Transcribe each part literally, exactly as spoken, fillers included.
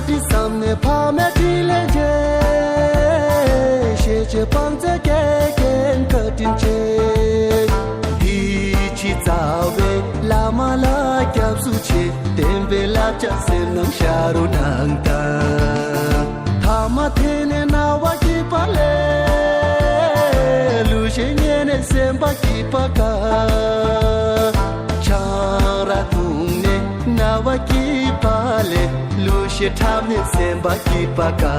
བསམ་ནས་ཕ་མའི་དྲིན་ལན་འཇལ། ཤེས་བྱའི་བང་མཛོད་སྐྱེལ་མཁན་བཀའ་དྲིན་ཆེ། འདི་ཕྱི་རྩ་བའི་བླ་མ་ལ་སྐྱབས་སུ་མཆི། བསྟན་པའི་བསླབ་བྱ་སེམས་ནང་ཤ་རུ་ནང་དང་། ཐ་མ་དེ་ནས་རྣ་བ་སྐྱིད་པ་ལས། གླུ་གཞས་ཉན་ནས་སེམས་པ་སྐྱིད་པ་དགའ། ཆང་རག་འཐུང་ནས་རྣ་བ་སྐྱིད་པ་ལས། གླུ་གཞས་འཁྲབ་ནས་སེམས་པ་སྐྱིད་པ་དགའ།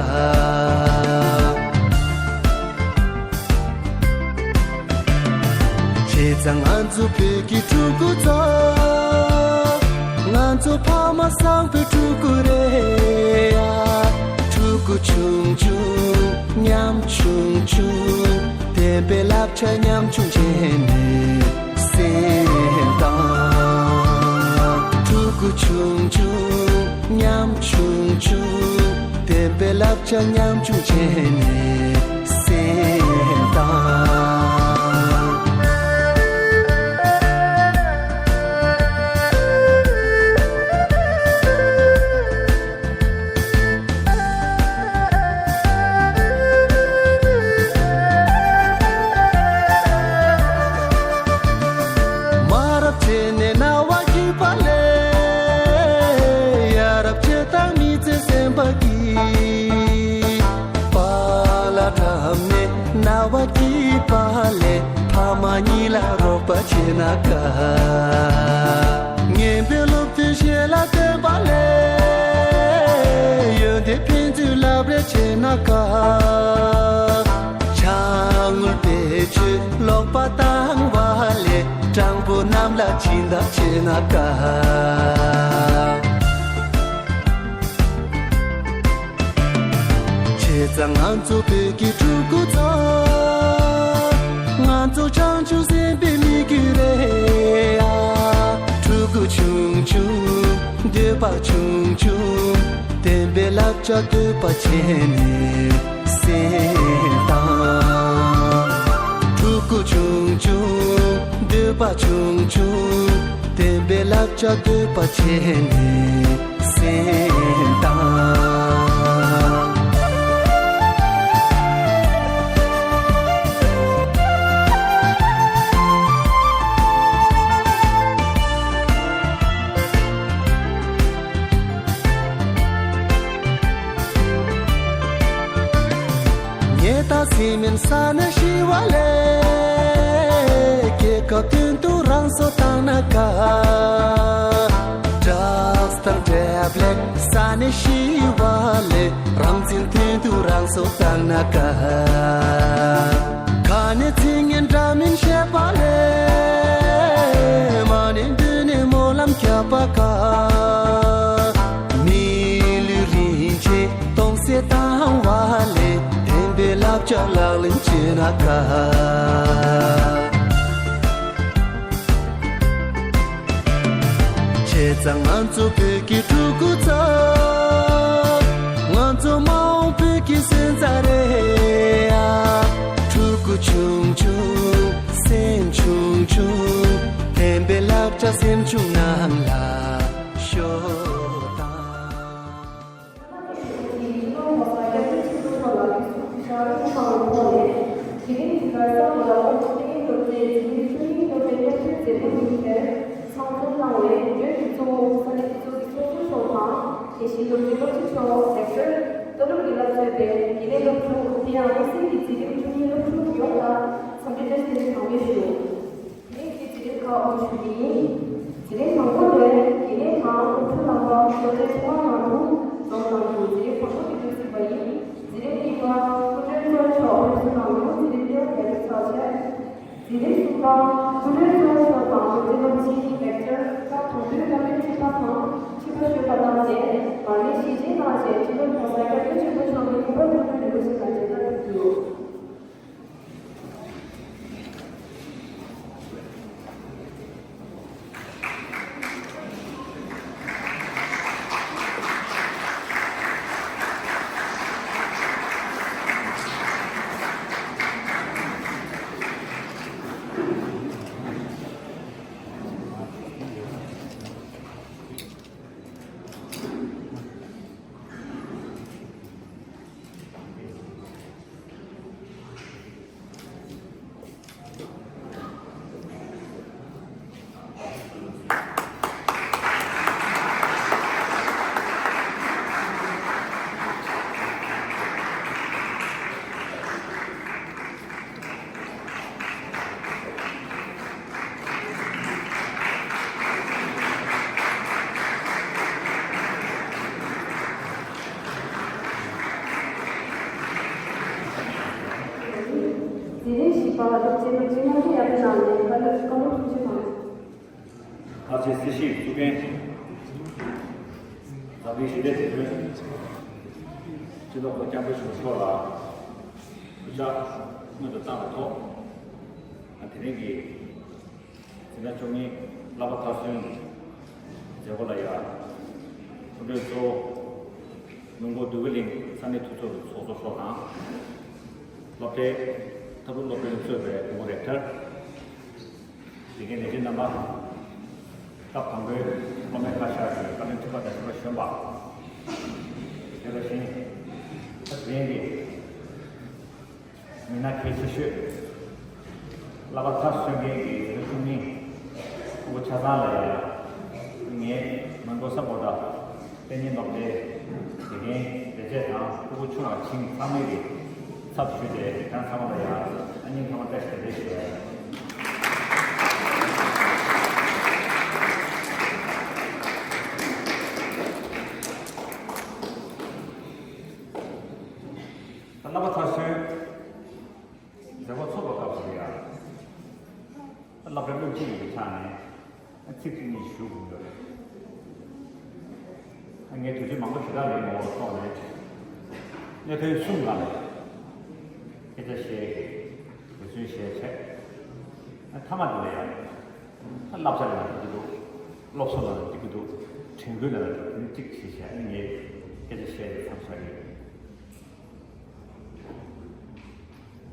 བྱས་ཙང་ང་ཚོ་བོད་ཀྱི་ཕྲུ་གུ་ཚོ། ང་ཚོ་ཕ་མ་བཟང་པོའི་ཕྲུ་གུ་རེད་ཡ། ཕྲུ་གུ་ཆུང་ཆུང་ཉམ་ཆུང་ཆུང་། བསྟན་པའི་བསླབ་བྱ་ཉམ་ཆུང་བྱས་ནས་སེམས་དང་། ཕྲུ་གུ་ཆུང་ཆུང་ཉམ་ཆུང་ཆུང་། བསྟན་པའི་བསླབ་བྱ་ཉམ་ཆུང་བྱས་ནས་སེམས་དང་། མ་རབས་བྱས་ནས་རྣ་བ་སྐྱིད་པ་ལས། ཡ་རབས་བྱས་དང་མི་ཚེ་སེམས་པ་སྐྱིད། པཱ་ལགས་འཁྲབ་ནས་རྣ་བ་སྐྱིད་པ་ལས། ཕ་མ་གཉིས་ལ་རོགས་པ་བྱས་ན་དགའ། ངན་པའི་སློབ་ཚན་ཞལ་ལག་སྟོན་པ་ལས། ཡོན་ཏན་ཕན་ཚུན་བསླབ་རེས་བྱས་ན་དགའ། ཕྱག་དངུལ་བེད་སྤྱོད་ལོག་པ་བཏང་བ་ལས། སྤྲང་པོ་རྣམས་ལ་སྦྱིན་བདག་བྱས་ན་དགའ། བྱས་ཙང་ང་ཚོ་བོད་ཀྱི་ཕྲུ་གུ་ཚོ། ང་ཚོ་བྱང་ཆུབ་སེམས་དཔའི་མི་རྒྱུད་རེད་ཡ། ཕྲུ་གུ་ཆུང་ཆུང་འདོད་པ་ཆུང་ཆུང་། བསྟན་པའི་བསླབ་བྱ་འདོད་པ་བྱས་ནས་སེམས་དང་། ཕྲུ་གུ་ཆུང་ཆུང་འདོད་པ་ཆུང་ཆུང་། བསྟན་པའི་བསླབ་བྱ་འདོད་པ་བྱས་ནས་སེམས་དང་། ཉལ་ཐ་སི་མེན་ས་ནས་ཤི་བ་ལས། རྒྱལ་ཁབ་དོན་དུ་རང་སྲོག་བཏང་ན་དགའ། ཌགས་དང་ཊེབ་ལེཊ་ས་ནས་ཤི་བ་ལས། རང་བཙན་དོན་དུ་རང་སྲོག་བཏང་ན་དགའ། ཁ་ནས་ཚིག་ངན་འདྲ་མིན་བཤད་པ་ལས། མ་ཎི་འདོན་ནས་སྨོན་ལམ་བརྒྱབ་པ་དགའ། མི་ལུས་རིན་ཆེན་གཏོང་ཟད་བཏང་བ་ལས། བསྟན་པའི་བསླབ་བྱ་ལག་ལེན་བྱས་ན་དགའ། བྱས་ཙང་ང་ཚོ་བོད་ཀྱི་ཕྲུ་གུ་ཚོ། ང་ཚོ་མ་འོངས་བོད་ཀྱི་སོན་རྩ་རེད་ཡ། ཕྲུ་གུ་ཆུང་ཆུང་སེམས་ཆུང་ཆུང་། བསྟན་པའི་བསླབ་བྱ་སེམས་ཆུང་རྣམས་ལ་ཤོད་དང་། ཚང་འཛོམས་གནང་བའི་བོད་ཀྱི་སློབ་གྲྭའི་སློབ་ཕྲུག་མཛད་སྒོ་ནི་ཁྱེད་ཚོ་གི་ཚོགས་གཙོ་མཆོག་དང་དེ་བཞིན་སློབ་གྲྭའི་སློབ་ཕྲུག་མཆོག་ལེགས་བཤད་རྡོ་རྗེ་རྟ་དྲུག་གིས་ལ་གཙོས་པའི་དགེ་ལས་སློབ་ཕྲུག་དེ་ཡང་དམིགས་བསལ་གྱི་འཛིན་རིམ་བཅུ་གཉིས་སློབ་ཕྲུག་ཡོངས་ལ་འཚམས་འདྲི་བཀྲ་ཤིས་བདེ་ལེགས་གྲངས་མེད་ཞུ། དེ་རིང་གི་འཛིན་རིམ་ཁག་དབུ་འཛུགས་ཡིན། འཛིན་རིམ་དང་པོ་ལས་དགེ་རྒན་དང་སློབ་ཕྲུག་རྣམ་པ་སློབ་གྲྭའི་ཚོགས་ཁང་ནང་དུ་འཛོམས་གནང་རྒྱུ་འཛིན་རིམ་དང་པོ་དེ་དུས་ཚིགས་པ་ཡིན། འཛིན་རིམ་གཉིས་པ་སྐུ་མགྲོན་གཙོ་མཆོག་དབུ་འཛུགས་གནང་རྒྱུ་འཛིན་རིམ་གཉིས་པ་དེ་དུས་ཚིགས་ཆེད། འཛིན་རིམ་གསུམ་པ་སྐུ་མགྲོན་གཙོ་མཆོག་དང་སློབ་སྤྱི་ལེགས་བཅར་སྐབས་དང་དུས་བཀའ་མོལ་ཁྲིད་པ་དང་ཁྲིད་པ་ཞུས་པ་གནང་རྗེས་མར་ལེ་ཞི་བྱེས་གནང་རྗེས་སྤྱི་ནོར་༸གོང་ས་༸སྐྱབས་མགོན་ཆེན་པོ་མཆོག་གིས་སྐུ་པར་ཕུལ་རྒྱུའི་རེ་བ་ཞུ་གནང་རྗེས་ལ་ཕུལ་རྒྱུ། སྲིད་སྤྱི་གཙུག་རྒྱན་འཛམ་གླིང་ཞི་བདེ་དེད་དཔོན་སྤྱི་ནོར་༸གོང་ས་༸སྐྱབས་མགོན་ཆེན་པོ་མཆོག་ལ་གུས་ཕྱག་སྔོན་དུ་བཏང་བའི་ཐོག་དེ་རིང་གི་འཛིན་གྲྭ་བཅུ་གཉིས་བསླབ་པ་མཐར་སོན་མཛད་སྒོ་ལ་ཡང་སྐུ་མགྲོན་གཙོ་བོ་ལུང་མགོ་འདོད་རྒུ་གླིང་ས་གནས་འཐུས་ཚོགས་ཀྱི་ཚོགས་གཙོ་མཆོག་དང་། སློབ་གྲྭའི་ལྟ་བུ་སློབ་དཔོན་གཙོས་པའི་དགོན་པ་རེབ་ཐར། དེ་གའི་ལས་བྱེད་རྣམ་པ། སྐབས་དང་པོའི་སློབ་མའི་བཀའ་ཤག་གི་བཀའ་བློན་ཁྲི་པ་དང་ཁྲི་པ་གཞོན་པ། དེ་ལ་བཞིན། ད་དེ་རིང་གི་མི་སྣ་གལ་ཆེ་ཤོས། བསླབ་པ་མཐར་སོན་མཁན་གྱི་འཛིན་གྲྭ་བཅུ་གཉིས་སྐུ་ངོ་ཆ་ཚང་ལ་ཡང་ངས་མོན་གྷོ་ས་པོ་ཊ་པད་ཉི་སློབ་གྲྭའི་དགེ་རྒན་ལས་བྱེད་དང་སྤུ་གུ་ཆུང་བ་ཆིང་ཚང་མའི་གི་ཚབ་ཞུས་ཏེ་ཁྱེད་རང་ཚང་མ་ལ་ཡང་ཨ་སྙིང་ཐག་པ་བཀྲ་ཤིས་བདེ་ལེགས་ཞུ་བ་ཡིན། ད་བསླབ་པ་མཐར་སོན་མཛད་སྒོ་ཚོགས་པའི་སྐབས་སུ་ཡང་བསླབ་གྲྭ་སློབ་སྤྱི་ཡིན་པའི་ཆ་ནས་ཚིག་གཅིག་གཉིས་ཞུ་དགོས་ཡོད་རེད། ངས་དུས་ཚོད་མང་པོ་ཞེ་དྲག་ལེན་མི་འོས་ཐོག་ནས་གནད་དོན་གསུམ་ལ་སྐད་ཆ་བཤད། དེ་ཚོའི་ཞལ་ཆད། མཐའ་མ་དེ་ལ་ཡང་བསླབ་བྱ་ལ་ཡང་འགྲིག་གི་འདུག་སློབ་གསོ་ལ་ཡང་འགྲིག་གི་འདུག་དྲན་སྐུལ་ལ་ཡང་འགྲིག་གི་འདུག་གཅིག་བྱས་བྱས་ཨ་ནི་ངས་སྐད་ཆ་བཤད་དེ་མཚམས་བཞག་གི་ཡོད།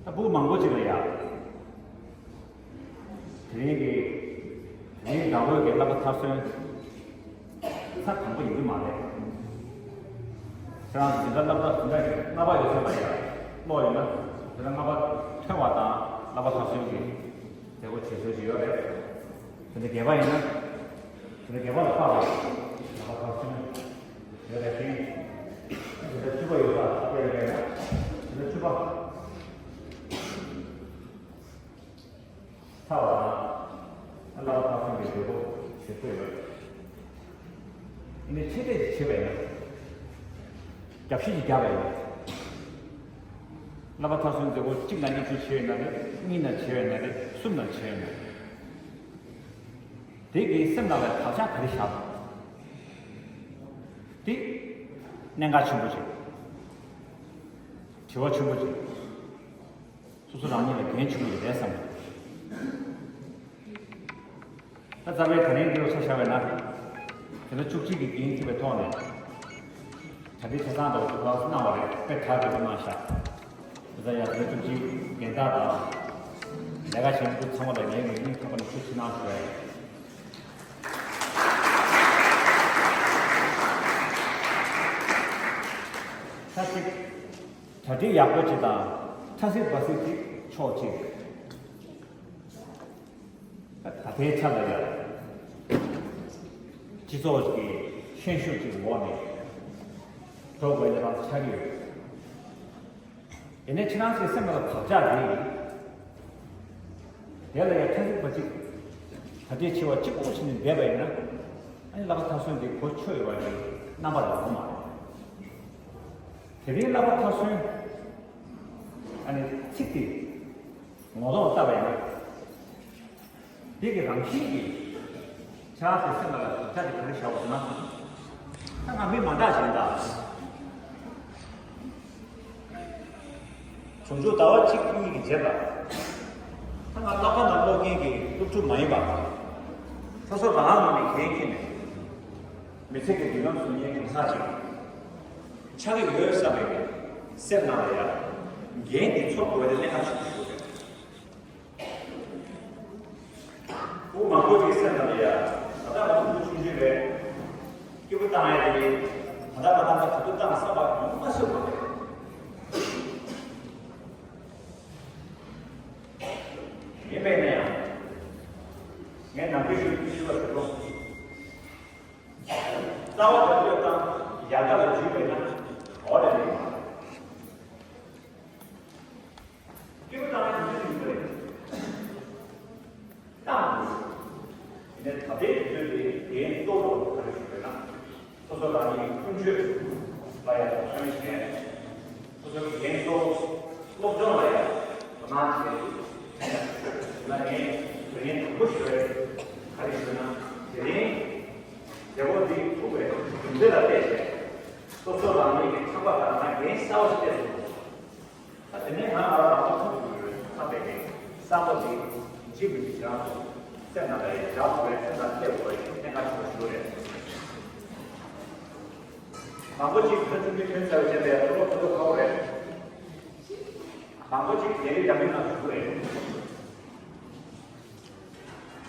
ད་སྤུ་གུ་མང་པོ་ཅིག་ལ་ཡང་དེ་རིང་གི་དེ་རིང་ཟླ་འོད་ཀྱི་བསླབ་པ་མཐར་སོན་ཚར་དང་པོ་ཡིན་གྱི་མ་རེད། ཁྱེད་རང་འཛིན་གྲྭ་བསླབ་གྲྭ་འཛིན་གྲྭ་ལྔ་པ་ཡོད་ས་ལ་ཡང་ཀློག་ཡོད་ན་འཛིན་གྲྭ་ལྔ་པ་ཐོན་པ་དང་བསླབ་པ་མཐར་སོན་གྱི་མཛད་སྒོ་བྱེད་སྲོལ་ཞིག་ཡོད་རེད། དེ་འདྲ་བརྒྱད་པ་ཡིན་ན་དེ་འདྲ་བརྒྱད་པ་ལ་ཕར་ལ་བསླབ་པ་མཐར་སོན་ཡོད་རེད་ཅིང་། དེ་འདྲ་བཅུ་པ་ཡོད་ས་ལ་ཡོད་རེད་ན་དེ་འདྲ་བཅུ་པ། ཚར་བ་དང་། བསླབ་པ་མཐར་སོན་གྱི་མཛད་སྒོ་བྱེད་སྲོལ་ཡོད། ཨ་ནི་ཕྱི་བལྟས་ཤིག་བྱེད་པ་ཡིན་ན། རྒྱབ་བཤིག་ཅིག་བརྒྱབ་པ་ཡིན་ན། བསླབ་པ་མཐར་སོན་མཛད་སྒོ་གཅིག་ནང་བརྙན་འཕྲིན་བྱས་ཡོད་ན་རེད། གཉིས་ནང་བྱས་ཡོད་ན་རེད། གསུམ་ནང་བྱས་ཡོད་ན་རེད། དེ་གིས་སེམས་ནང་ལ་བག་ཆགས་ག་རེ་བཞག་པ། དེ་གནད་འགག་ཆེན་པོ་ཅིག་དྲི་བ་ཆེན་པོ་ཅིག་སོ་སོ་རང་ཉིད་ལ་འགན་ཆེན་པོ་ཞིག་རེད་བསམ་གྱི་འདུག་ད་རྩ་བའི་ད་རིང་འདི་རུ་ཆ་བཞག་པ་ཡིན་ན། དེ་ལ་བཅུ་གཅིག་གི་འགན་འཁྱེར་བའི་ཐོག་ནས། གྲ་སྒྲིག་ཆ་ཚང་དང་ཐུགས་ཁག་གནང་བ་རེད། དཔེ་གྲ་སྒྲིག་པོ་གནང་ཤག་དེ་ལྟར་ཡང་དེ་ལ་བཅུ་གཅིག་འགན་བདག་དང་། ལས་ཀ་བྱེད་མཁན་ཚང་མ་ལ་ངས་ངའི་སྙིང་ཐག་པ་ནས་ཐུགས་རྗེ་གནང་ཞུ་བ་ཡིན། ད་ཅིག་གྲ་སྒྲིག་ཡག་པོ་ཅིག་དང་ཕྲ་སྲིད་བ་སྲིད་ཅིག་ཕྱོགས་གཅིག་ད་ལྟའི་ཆ་ལ་ཡང་སྤྱི་ཚོགས་ཀྱི་ཤན་ཤུགས་ཀྱི་འོག་ནས་འགྲོ་དགོས་ཡ་རང་ཆགས་ཀྱི་ཡོད། དེ་ནས་ཁྱེད་རང་ཚོའི་སེམས་ལ་བག་ཆགས་རེད། དེ་ལ་ཡང་ཕྲན་ཚེགས་པ་གཅིག་ད་ལྟའི་འཆི་བ་གཅིག་པོ་བྱས་ནས་བསྡད་པ་ཡིན་ན། ཨ་ནི་བསླབ་པ་མཐར་སོན་དེ་གོ་ཆོད་ཡོད་པ་ཡིན་རྣམ་པ་ལ་འོང་མ་རེད། དེ་རིང་བསླབ་པ་མཐར་སོན། ཨ་ནི་ཚིག་དེ་ངོ་ཐོག་ལྟ་བ་ཡིན་ན། འདི་གི་རང་བཞིན་གྱིས་ཆ་དེ་སེམས་ལ་ཆ་དེ་ག་རེ་བཞག་པ་ཟེར་ན། ད་ང་མི་མ་འདྲ་ཞིག་ཡིན་ད། བྱུང་ཆུབ་ཟླ་བ་གཅིག་གཉིས་ཀྱི་རྗེས་ལ། ད་ང་བསླབ་པ་ནང་སློབ་མཁན་གྱི་སློབ་ཕྲུག་མ་ཡིན་པ། སོ་སོ་རང་ངོས་ནས་འགན་འཁྱེར་ནས། མི་ཚེ་གི་མདུན་ལམ་བཟུང་མཁན་གང་ཟག་ཅིག་ཆགས་ཀྱི་ཡོད་བསམ་པའི་སེམས་ནང་ལ་ཡང་འགན་འདི་ཚོར་དགོས་པའི་གནད་འགག་ཆེན་པོ་ཞིག་རེད། བུ་མང་པོ་ཅིག་སེམས་ནང་ལ་ཡང་ད་ལྟ་ང་ཚོ་བུ་ཆུང་ཆུང་རེད། སྐྱིད་པོ་བཏང་ཡ་དེ་ད་ལྟ་མ་བཏང་ན་ད་དུང་བཏང་བསམ་པ་ཡོང་མ་སྲིད་པ་རེད། ཡིན་པས་ན་ཡང་། ངས་ནམ་རྒྱུན་ཞུ་ཞུ་བ་ཞུ་རོགས། རྩ་བ་རྒྱབ་སྐྱོར་དང་ཡལ་ག་ལ་འཇུས་པས་ན་འོ་རེད་མི་མ་རེད། སྐྱེ་བོ་དང་ཡིན་གྱི་ཡིན་པ་རེད། ཏང་དང་། ཡིན་ནའི་ད་ལྟའི་དུས་ཚོད་འདི་འགན་གཙོ་བོ་ག་རེ་ཞུ་དགོས་ན། སོ་སོ་རང་ཉིད་ཀྱི་ཀུན་སྤྱོད་ལ་ཡང་དོ་སྣང་བྱས། སོ་སོའི་འགན་གཙོ་བོ་སློབ་སྦྱོང་ལ་ཡང་དོ་སྣང་བྱས། ཡིན་ན་ངས་དོན་ངན་དང་པོ་ཞུ་བའི་ག་རེ་ཞུ་ན། དེ་རིང་ འདི་ལ་བལྟས་ཏེ། སོ་སོ་རང་ཉིད་ཀྱི་ཁྱབ་པ་དང་ན་འགན་གསལ་བོ་ཞིག་བལྟས་སོང་། ད་དེ་ནས་ང་ང་ལ་མ་གཏོགས་ཐུག་ཐུག་ཡོད་ཐབས་མེད་པས་བསམ་བློ་དེ་འཇིགས་མི་འཇིགས་རང་སོང་། སེམས་ནང་ལ་ཡང་བཞག་དགོས་རེད། སེམས་ནང་སླེབས་དགོས་རེད། གནད་འགག་ཆེན་པོ་ཞིག་རེད། མང་པོ་ཅིག་ཕར་ཚུར་གྱི་དོན་རྩ་བའི་ཆེད་ལ་ཡང་ཐུགས་ལོ་ཐུགས་ལོ་ཁ་བོ་རེད། མང་པོ་ཅིག་རྒྱལ་རིགས་འདྲ་མིན་ནང་ཞུགས་རེད།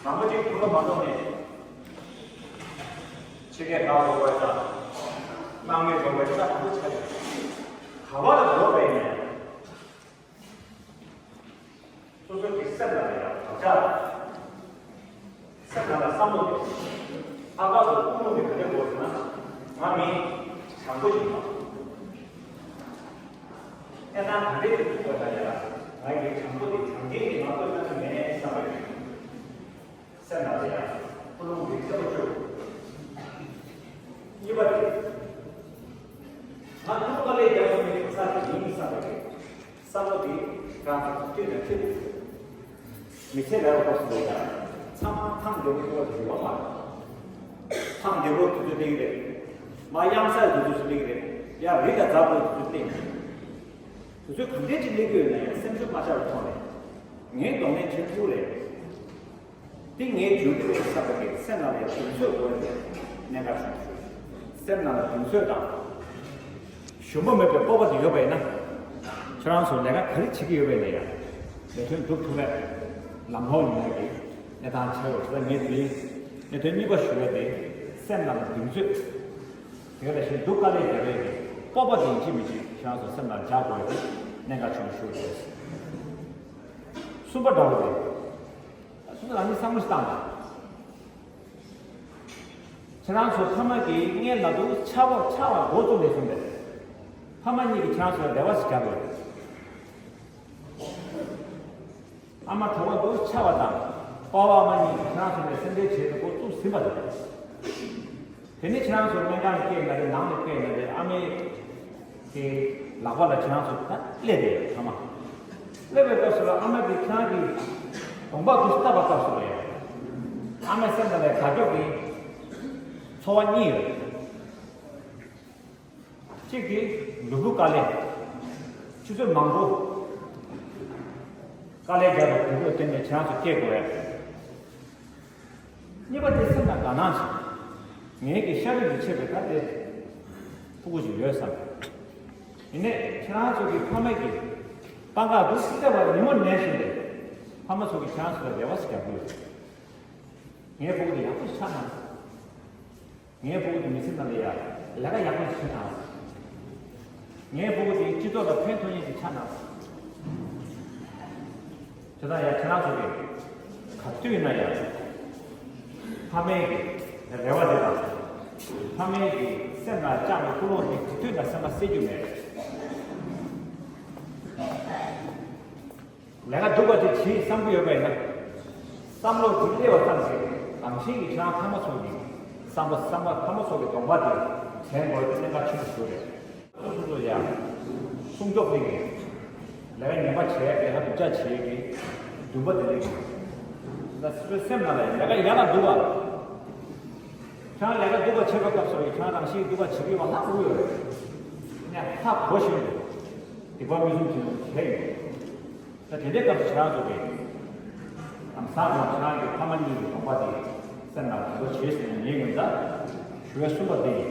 མང་པོ་ཅིག་ཐུགས་ཁ་མ་གཏོགས་ནས་ཕྱི་རྒྱལ་ཁག་འགྲོ་བ་དང་། དམག་མི་འགྲོ་བ་ཅིག་མང་པོ་ཆགས་ཡོད། ག་བ་ལ་འགྲོ་བས་ནས། སོ་སོ་གི་སེམས་ལ་ཡང་བག་ཆགས། སེམས་ནང་ལ་བསམ་བློ་དེ། ཨ་ཁ་སོ་ཀུན་སློང་དེ་ག་འདྲ་དགོས་ཟེར་ན། ང་མི་དྲང་པོ་ཡིན་པ། ཨེ་ན་ག་འདྲ་དེ་ཐུག་པ་ལ་ཡང་ང་གི་དྲང་པོ་དེ་དྲང་བདེན་གྱི་ང་ཚོ་ལྟ་ན་མེད་བསམ་པ་ཡོད། སེམས་ནང་ལ་ཡང་ཀུན་སློང་དེ་གསལ་པོ་བཅོས། གཉིས་པ་དེ། ང་ཐུག་པ་ལས་རྒྱབ་སོང་བའི་གང་ཟག་དེ་ཡིན་བསམ་པ་རེད། བསམ་བློ་དེ་རང་ཚོ་ཐུག་ན་ཐུག་མི་ཚེ་ལ་རོགས་པ་སུ་ལ་ཡང་ཚང་མ་ཐང་རྒྱལ་པོ་ཐུག་པ་ཞུ་བ་མ་རེད། ཐང་རྒྱལ་པོ་དུས་ཚོད་སྟེང་རེད། མ་གཡང་ས་དུས་ཚོད་སྟེང་རེད། ཡང་རི་ལ་འཛེག་པའི་དུས་ཚོད་སྟེང་རེད། དུས་ཚོད་གང་འདྲ་ཅིག་སླེབས་ཀྱི་ཡོད་ན་ཡང་སེམས་ཤུགས་མ་ཆག་པའི་ཐོག་ནས་ངས་གདོང་ལེན་བྱེད་ཐུབ་རེད། འདི་ངའི་རྒྱུན་དུ་ཡོད་ས་བ་གི་སེམས་ནང་ལ་གདེང་ཚོད་དགོས་ཏེ་གནད་འགག་བྱུང་། སེམས་ནང་ལ་གདེང་ཚོད་དང་། ཞུམ་པ་མེད་པའི་སྤོབས་པ་དེ་ཡོད་པ་ཡིན་ན། ཁྱེད་རང་ཚོ་ལས་ཀ་ག་རེ་བྱེད་ཀྱི་ཡོད་པ་ཡིན་ན་ཡང་། ལས་དོན་སྒྲུབ་ཐུབ་པའི་ལམ་ལྷོང་ཡོང་ཡག་གི་གནས་སྟངས་ཆགས་ཡོད་ཟེར། ངས་དེ་རིང་གནད་དོན་གཉིས་པ་ཞུ་བ་དེ་སེམས་ནང་ལ་གདེང་ཚོད། དེ་ལ་ཞིག་སྡུག་དཀའ་ལས་རྒྱག་པའི་སྤོབས་པ་དེ་ཡིན་གཅིག་མིན་གཅིག་ཁྱེད་རང་ཚོ་སེམས་ནང་འཇགས་དགོས་ཡག་གི་གནད་འགག་བྱུང་ཞུ་བ་རེད། གསུམ་པ་འདྲ་བོ་རེད། སོ་སོ་རང་ཉིད་བསམ་བློ་ཞིག་བཏང་དང་། ཁྱེད་རང་ཚོ་ཕ་མ་གིས་སྔོན་ལ་འདུག་ཆགས་པ་ཆགས་པ་འགོ་བཙུགས་ནས་བཟུང་སྟེ། ཕ་མ་གཉིས་ཀྱིས་ཁྱེད་རང་ཚོ་ལ་རེ་བ་ཞིག་རྒྱབ་ཡོད། ཨ་མ་གྲོད་པ་འདུག་ཆགས་པ་དང་། པ་ཕ་ཨ་མ་གཉིས་ཀྱིས་ཁྱེད་རང་ཚོ་ལ་སེམས་ཁྲལ་བྱེད་དུ་འགོ་བཙུགས་ཟིན་པ་རེད། དེ་ནས་ཁྱེད་རང་ཚོ་སྨན་ཁང་ལ་སྐྱེལ་ན་རེད། ནང་ལ་སྐྱེལ་ན་རེད། ཨ་མའི་གི་ལག་པ་ལ་ཁྱེད་རང་ཚོ་ད་སླེབས་པའི་ཐ་མ། སླེབས་པའི་སྐབས་སུ་ལ་ཨ་མ་གིས་ཁྱེད་རང་གི་གདོང་པ་དུ་བལྟ་བ་སྐབས་སུ་ལ་ཡང་། ཨ་མའི་སེམས་ནང་ལ་དགའ་སྐྱོ་གི་ཚོར་བ་གཉིས་ཡོད། གཅིག་གིས་ལུས་པོ་དཀའ་ལས། ཆུ་ཚོད་མང་པོ་དཀའ་ལས་རྒྱག་པའི་དུས་ཚོད་དེ་ནས་ཁྱེད་རང་ཚོ་སྐྱེལ་དགོས་རེད། གཉིས་པ་དེ་སེམས་ལ་དགའ་སྣང་ཞིག་ངེད་ཀྱི་ཤ་རུས་ཀྱི་ཆད་པའི་ད་དེ་ཕྲུ་གུ་ཞིག་ཡོད་བསམ། ཡིན་ནའི་ཁྱེད་རང་ཚོ་གི་ཕ་མ་གི་པང་ཁ་འདུག་སེ་བལྟས་པ་ཉིན་མོ་ནས་བཞིན་དེ་ཕ་མ་ཚོ་གི་ཁྱེད་རང་ཚོ་ལ་རེ་བ་ཞིག་རྒྱག་གི་ཡོད། ངའི་ཕྲུ་གུ་དེ་ཡག་པོ་ཞིག་ཆགས་ན། ངའི་ཕྲུ་གུ་དེ་མི་ཚེ་ནང་ལ་ཡ་ལས་ཀ་ཡག་པོ་ཞིག་བྱེད་ན། ངའི་ཕྲུ་གུ་དེ་སྤྱི་ཚོགས་ལ་ཕན་ཐོགས་མཁན་ཞིག་ཆགས་ན། དེ་དག་ཡ་ཁྱེད་རང་ཚོ་གིས་ག་དུས་ན་ཡ་ཕ་མའི་གི་རེ་བ་དེ་དང་། ཕ་མའི་གི་སེམས་ལ་བཅངས་པའི་ཀུན་སློང་དེ་ག་དུས་ན་སེམས་པ་གསལ་རྒྱུ་མེད། ལས་ཀ་སྡུག་པ་ཅིག་བྱེད་བསམ་གྱི་ཡོད་པ་ཡིན་ན། བསམ་བློ་དེ་སླེབས་པ་ཙམ་གྱིས་རང་བཞིན་གྱིས་ཁྱེད་རང་ཕ་མ་ཚོ་གི་བསམ་པ་བསམ་པ་ཕ་མ་ཚོ་གི་གདོང་པ་དེ་དྲན་དགོས་པའི་གནད་འགག་ཆེན་པོ་ཞིག་རེད། སོ་སོ་སོ་ཡ། སྲུང་སྐྱོབ་ལས་ཀྱི། ལས་ཀ་ངན་པ་བྱས་ལས་ཀ་སྡུག་ཅག་བྱས་ཀྱི། འདུན་པ་དེ་ལས་ཀྱི། ད་སོ་སོའི་སེམས་ནང་ལ་ལས་ཀ་ཡག་ལ་སྡུག་པ། ཁྱེད་རང་ལས་ཀ་སྡུག་པ་བྱེད་པའི་སྐབས་སུ་ཁྱེད་རང་རང་བཞིན་སྡུག་པ་བྱེད་ཀྱི་ཡོད་པ་ཧ་གོ་ཡོད་རེད། ནས་ཧ་གོ་བཞིན་དུ། སྡིག་པ་མི་བཟུང་བྱེད་ཀྱི་ཡོད། ད་དེ་འདྲའི་སྐབས་སུ་ཁྱེད་རང་ཚོ་གིས། ཨམ་ཟ་དང་ཁྱེད་རང་གི་ཕ་མ་གཉིས་ཀྱི་དགོངས་པ་དེ་སེམས་ནང་དོན་དུ་བྱེད་ཟིན་ནས་ངས་ངོས་འཛིན་ཞུ་བའི་གསུམ་པ་དེ་ཡིན།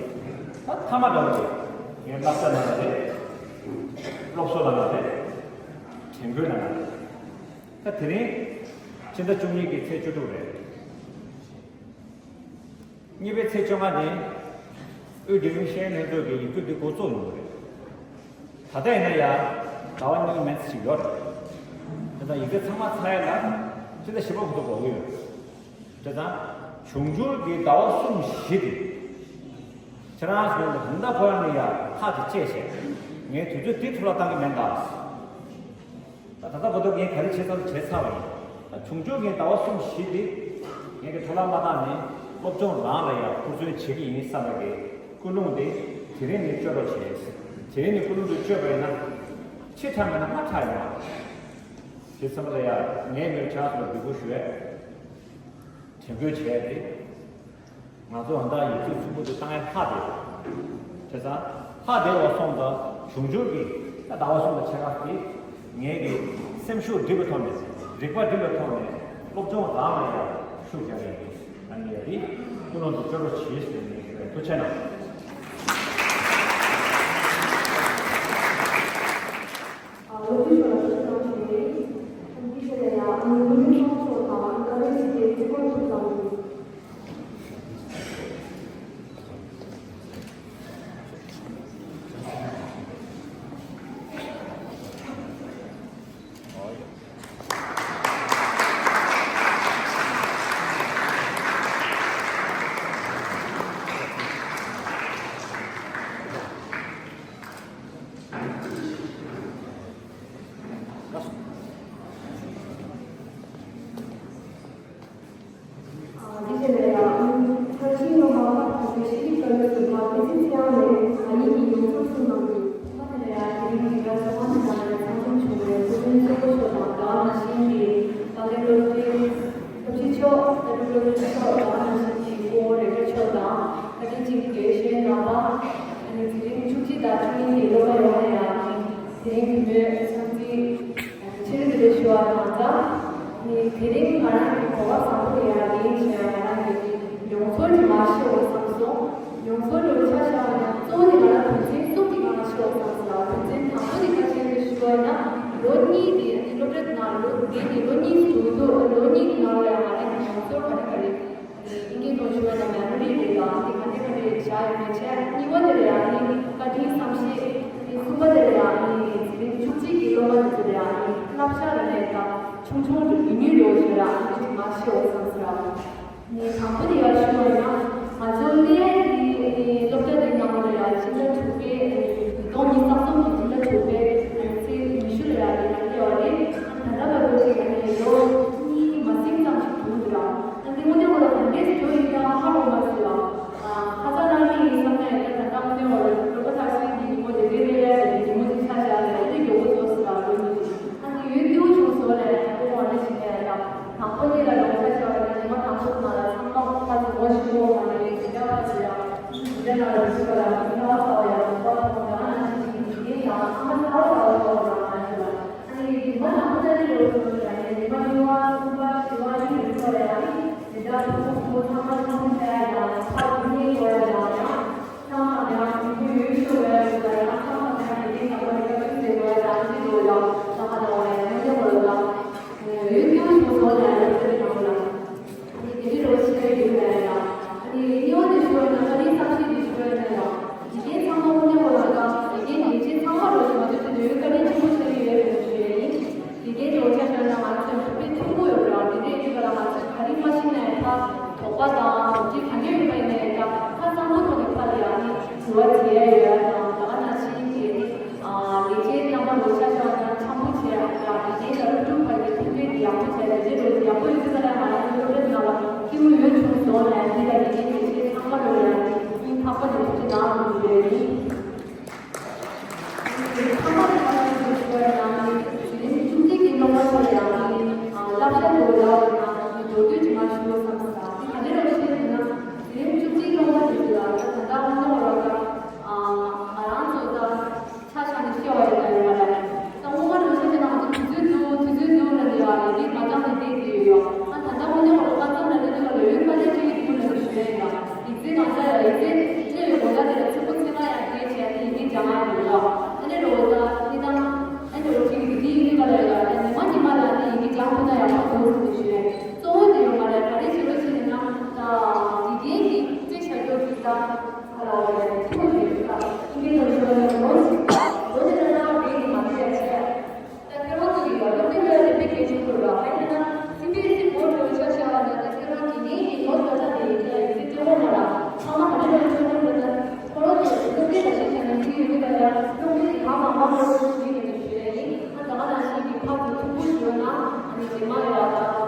ད་མཐའ་མ་འདྲ་བོ་དེ་ངས་བསླབ་བྱ་ནང་ལ་རེད། སློབ་གསོ་ནང་ལ་རེད། དྲན་སྐུལ་ནང་ལ་རེད། ད་དེ་རིང་ཕྱི་ཟླ་བཅུ་གཉིས་ཀྱི་ཚེས་བཅུ་དྲུག་རེད། གཉིས་པའི་ཚེས་བཅོ་ལྔ་ནི་དབུས་དགེ་ལུགས་ཤེས་ཡོན་ལྷན་ཚོགས་ཀྱི་ཡིག་རྒྱུགས་འདི་འགོ་བཙུགས་ཡོང་གི་རེད། ད་ལྟ་ཡིན་ན་ཡང་ཟླ་བ་གཉིས་མན་ཙམ་ཞིག་ཡོད་རེད། དེ་དང་ཡིག་ཚད་ཚང་མ་ཚར་ཡ་ལ་ཕྱི་ཟླ་བཞི་པ་བར་དུ་འགོར་གྱི་ཡོད། དེ་དང་འབྱུང་འགྱུར་གྱི་ཟླ་བ་གསུམ་བཞི་དེ་ཁྱེད་རང་ཚོ་ལ་ད་ལྟ་ཁོ་རང་ནས་ཡང་ཐག་ཅིག་བཅད་བྱས། ངས་དུས་ཚོད་འདི་ཐུགས་ལ་བཏང་གི་མེད་ད། ད་ལྟ་བར་དུ་ངས་ག་རེ་བྱས་ཚར་བྱས་ཚར་བ་ཡིན། ད་འབྱུང་འགྱུར་གྱི་ཟླ་བ་གསུམ་བཞི་འདི་ངས་ཀྱི་ཐོག་ལ་མ་བཏང་ནས་སློབ་སྦྱོང་རང་ལ་ཡང་ཧུར་བརྩོན་བྱེད་ཀྱི་ཡིན་བསམ་པ་གི་ཀུན་སློང་དེ་དེ་རིང་ནས་བཅོས་རོགས་བྱས། དེ་རིང་ནས་ཀུན་སློང་དེ་བཅོས་པ་ཡིན་ན་ཕྱི་དྲགས་མེད་ན་སྔ་དྲགས་ཡོང་བ་དེ་བསམ་པ་ལ་ཡང་ངས་མི་ཆགས་སུ་འབོད་སྐུལ་ཞུ་བས་དྲན་སྐུལ་བྱས་ཏེ། ང་ཚོ་ཡང་དག་ཡིག་ཚད་ཆེན་པོ་དེ་བཏང་ཡ་ལྷག་བསྡད་ཡོད། བྱས་ཙང་ལྷག་བསྡད་པ་སོང་ཙང་འབྱུང་འགྱུར་གྱི་ད་ཟླ་བ་གསུམ་དང་ཕྱེད་ཀ་དེ་ངེད་ཀྱི་སེམས་ཤུགས་སྒྲིལ་བའི་ཐོག་ནས་རིག་པ་སྒྲིལ་བའི་ཐོག་ནས་སློབ་སྦྱོང་རང་ལ་ཡང་ཤུགས་རྒྱག་གི་ཡིན། ཨ་ནི་ཡ་དེ་ཀུན་སློང་དུ་སྤྱོད་རོགས་བྱེད་ཟེར་ནས་ཐུགས་ཆེ་གནང་། ཨ། སློབ་ཕྲུག་ཚོ་ལ་ཐུགས་རྗེ་གནང་ཞུ་ཡི། ཐུགས་རྗེ་ཆེ་ལ་ཡ། ཨ་ནི་ཀུན་སློང་ཚོ་དང་བཀའ་དྲིན་ཆེ་དེ་རྩིས་འཁོར་ཐུགས་དང་། ཨ། འདི་བྱས་ནས་ཡང་། ཚར་ཕྱིན་སློབ་མ་ཁག་ཁག་པའི་ཤེས་རིག་ལྟ་བའི་ཟུར་པ་བསྟན་འཛིན་ཚེ་དབང་ནས་ང་གཉིས་ཀྱི་ཡོངས་རྫོགས་གསུང་གནང་དགོས། ཐོག་མ་དེ་ལ་ཡང་དེ་རིང་འདི་གར་ཚོགས་ཁང་འདི་ནང་ལ་ཡང་ཚང་འཛོམས་བྱུང་བའི་སྐུ་མགྲོན་གཙོ་བོ་མཆོག་དང་དེ་ག་ནང་བཞིན་གྱི་ཏཱ་ལའི་སློབ་གྲྭའི་སློབ་སྤྱི་མཆོག་ཏཱ་ལའི་སློབ་གྲྭ་མཆོག་དེ་ག་ནང་བཞིན་གྱི་སྐུ་ངོ་རེ་ཁྲོད་མཆོག་དང་བཀའ་དྲིན་ཅན་དགེ་བཤེས་རྣམ་པ། ཨ་ནི་འཛིན་རིམ་བཅུ་གཅིག་དང་བཅུ་གཉིས་ཀྱི་སློབ་མ་ཡོངས་ལ་ཡང་དེ་རིང་གི་མོས་འཚམས་འདྲི་ཆེ་རེ་རེ་ཞུ་བ་དང་སྦྲགས། ནི་དེ་རིང་ང་རང་གི་གོ་སྐབས་བཟང་པོ་ཡག་ཡིན་ཞེས་ང་རང་གི་མྱོང་ཚོར་གྱི་མ་ཤེས་འོ་བསམ་སོང་། མྱོང་ཚོར་འདྲ་བོ་ཆ་བཞག་པ་ན་གཙོ་བོ་ནི་ང་རང་དོན་ཚན་གསུམ་གྱི་སྒང་ལ་ཤེས་འོ་བསམ་སོང་། དོན་ཚན་དང་པོ་ནི་ག་ཅི་རེད་ཞུ་བ་ཡིན་ན་ལོ་གཉིས་ཀྱི་ཨ་ནི་སློབ་གྲྭ་ནང་ལོ་འདི་ནི་ལོ་གཉིས་སུ་འདུག་ལོ་གཉིས་ཀྱི་ནང་ལ་ཡང་ང་རང་གི་མྱོང་ཚོར་ག་རེ་ག་རེ། དབྱིན་སྐད་ཐོག་ཞུ་བ་ན་མེ་མོ་རི་རེད་ལ། འདི་ག་འདྲ་ག་འདྲ་བཞག་ཡོད་མེད་བྱས། གཉིས་པ་དེ་ལ་ཡང་ནི་བཀའ་དྲིན་བསམ་ཤེས། ནི་གསུམ་པ་དེ་ལ་ཡང་ནི་འཛིན་རིམ་བཅུ་གཅིག་གི་སློབ་མ་དེ་ཚོ་ལ་ཡང་ནི་བསླབ་བྱ་ལ་ནས་དང་ཆུང་ཆུང་དུ་ཡིན་ཡུལ་ཡོད་ཞེས་ལ་ཨ་ནི་དེ་མ་ཤེས་འོ་བསམ་ཟེར། ནི་དང་པོ་དེ་ཡར་ཞུ་བ་ཡིན་ན། ང་ཚོ་སླེབས་ཡག་གི་ནི་སློབ་གྲྭ་དེའི་ནང་ལ་ཡང་ཕྱི་ཟླ་དྲུག་པའི་ཉིས་སྟོང་ཉི་ཤུ་རྩ་གསུམ་གྱི་ཕྱི་ཟླ་དྲུག་པའི་ཚེས་ཉི་ཤུ་ལ་ཡང་དེ་ཡང་སླེབས་པ་རེད། ད་ལྟ་བར་དུ་ཅིག་ཨ་ནི་ལོ་གཉིས་མ་ཟིན་ཙམ་ཞིག་འདུག་འདི་ར། ཨ་ནི་དངོས་གནས་ཁོ་ལ་ག་འདྲས་སེ་འགྲོ་ཡིན་ད་ཧ་གོ་མ་སོང་ལ། ཨ། ཁ་སང་ནང་བཞིན་ཡིན་བསམ་ནས་ད་ད་ལྟ་དངོས་གནས་ཁོ་ལ་སློབ་གྲྭ་མཐར་ཕྱིན་གྱི་ཉིན་མོ་དེ་རེད་རེད་ཡ་རེད། ཉིན་མོ་དེ་ཆ་བཞག་ནས་ཨ་ནི་མགྱོགས་པོ་རྫོགས་སོང་ལ་ལོ་གཉིས་ཀྱི། ཨ་ནི་ཡུན་རིང་བྱུང་སོང་ལས་ད་དེ་མོ་ཨ་ནི་བྱེད་ནས་ཡ། དང་པོ་ཉིད་ལ་ལོ་ཆ་བཞག་ནས་ཉི་མ་དང་པོ་ནང་ལ་ཚང་མ་ཁ་ཚོ་ངོ་ཤེས་པོ་མ་རེད། དེ་འདྲ་བ་ཞིག་ཡ། དེ་འདྲ་ལ་རུ་ཞུ་བ་ལ་མི་ཚ་བ་ཚ་བ་ཡ་ཚ་བ་ཚ་བ་ང་ནང་བཞིན་གྱི་ཡིན་ཡང་ཚང་མ་ཚ་བ་ཚ་བ་ཚ་བ་ང་ཞུ་ལ། ཨ་ནི་ཉི་མ་དང་པོ་ད་ནི་ལོ་སོང་ལ་ནི་ཉི་མ་གཉིས་པ་གསུམ་པ་བཞི་པ་ནི་ཡོད་ཚོད་ལ་ཡང་དེ་འདྲ་ཕྲུ་གུ་ཕྲུ་གུ་ཚང་མ་ཚང་མ་ཚ་ཡ་ཡང་ཚ་བ་ཉིན་ཡོད་ལ་ཡང་ཚང་མ་ཡང་ཕྲུ་གུ་ཡོད་ཤོས་ལ་ཡང་ཚང་མ་ཡང་དེ་འདྲའི་ཚང་མ་རེ་ཁ་ཚུད་ཟེར་བ་ཡང་ཚང་མ་ལོ་ཡང་ཚང་མ་ལ་བ་ཡང་ཉིན་ཡོད་ལ་ཡང་ཡོད་ཚོད་ལ་ཡང་ཚང་མ་ལ། ཨ་ནི་དེ་རིང་རོ་ཆེ་རེ་ཡོད་ལ་ཡང་། ཨ་ནི་གཉིས་པ་དེ་ཞུ་བ་ཡིན་ན་བཀའ་དྲིན་བསམ་ཤེས་དེ་ཞུ་བ་ཡིན་ན་ཡང་། དགེ་རྒན་ཚང་མ་དངོས་གནས་ཁོ་རང་དང་དགེ་རྒན་ལས་བྱེད་ཚང་མ་རོ་ཞུ་མ་ཐུབ་ཚེ་ནས་བཀའ་དྲིན་ཆེན་པོ་ཆེ་རེ་ཡོད་རེད་ཞུ་ཡ་ཡིན། དགེ་རྒན་རོ་ཆ་བཞག་ན་ང་ཚོའི་བོད་པའི་ཐུན་མོང་ཡོད་ར་དེ་འདྲས་ཡིན་པ་ལ་ང་ཚོས་ག་རེ་མ་ཤེས་ན་ཡང་ད་དོགས་པ་དང་དོགས་གཅོད་ག་འདྲས་ཡོད་པ་ཡིན་ན་ཡང་ད་ཁ་གསང་པོ་ཐོག་ནས་ཕར་ལ་ཡང་ནི་དྲི་བ་དྲི་ཡ་ཡོད་ཡ་དང་ད་ག་ནང་བཞིན་གྱི་ནི། ལས་བྱེད་རྣམ་པ་ལོ་ཆ་བཞག་ན་འཆམ་པོ་བྱས་ཡང་ལས་བྱེད་ལ་སློབ་ཕྲུག་བར་གྱི་མཐུན་འབྲེལ་དེ་ཡག་པོ་བྱས། ལས་བྱེད་ལོ་ཡག་པོ་ཡོད་ཚེ་ད་ལྟ་ང་རང་ཚོའི་སློབ་གྲྭ་ནང་ལ་སྐྱིད་པོ་ཡོད་བྱུང་སོང་ལ་འདི་ལ་དགེ་རྒན་ལས་བྱེད་ཚང་མ་ལོ་ཡང་སྙིང་ཐག་པ་ནས་ཐུགས་རྗེ་གནང་ཞུ་ཡ་ཡིན། ཚང་མ་ལ་ཐུགས་རྗེ་ཆེ་ཞུ་བ་ཡང་ནི་དེ་རིང་ཆུང་འདྲིས་ཀྱི་སློབ་མ་ཚོ་ལ་ཡང་ནི་བསླབ་བྱ་དེ་ལ་ཡང་ནི་མདོར་བསྡུས་ཀྱི་མ་ཞུ་བསམ་ས་དེ་ག་འདྲ་རེད་ཤེས་ན་དེ་རིང་ཆུང་འདྲིས་སློབ་མ་དེ་ཚོ་ལ་ད་ད་ལྟ་དངོས་གནས་ཁོ་རང་ད་ང་རང་ཚོ་ད། ཆ་བཞག་ནས་བཤད་པ་ཡིན་ན་ཡོད་མ་རེད། ད་སྔོན་མ་ནང་བཞིན་བྱས་ན་ང་ཚོ་དུས་ཚོད་འདུག་དུས་ཚོད་འདུག་ལབ་ནས་ཡ་ལས་འགན་མ་བཏང་ནས་བསྡད་ཀྱི་ཡོད་ཡ། ཨ་ད་ལྟ་དངོས་གནས་ཁོ་རང་ཁ་སང་ལ་ལས་འགན་ལ་ཡོད་མ་ལས་བྱེད་ཀྱི་འདུག་ལབ་ནས་ཞུ་ཡ་ཡིན་ལ། ཡིག་ཚད་ནང་ལྟ་ཡ་ཡིག་ཚད་སླེབས་པའི་དགོང་དག་དེ་ལ་ཚིག་པོ་ཚིག་ལ་ཡང་བསྡད་བྱས་ཏེ་ཡི་གེ་སྦྱང་ཡ་ཡོད་ཡ། ཨ་ནི་རོ་ད་ནི་ད་ཨ་ནི་རོ་ཅིག་ཡི་གེ་འདི་ཡི་གེ་ག་ལ་ཡོད་ཡ། ད་ཉི་མ་ཉི་མ་ལ་ནི་ཡི་གེ་སྦྱང་ཐུབ་ན་ཡག་པོ་འདུག་ཟེར་ནས་ཞུ་ཡ་ཡིན། གཙོ་བོ་དེ་ཡོད་མ་རེད། ག་རེ་བྱེད་རོགས་བྱེད་ན་ད་ཡི་གེ་གི་རྩིས་བྱ་རྒྱུ་གི་ད།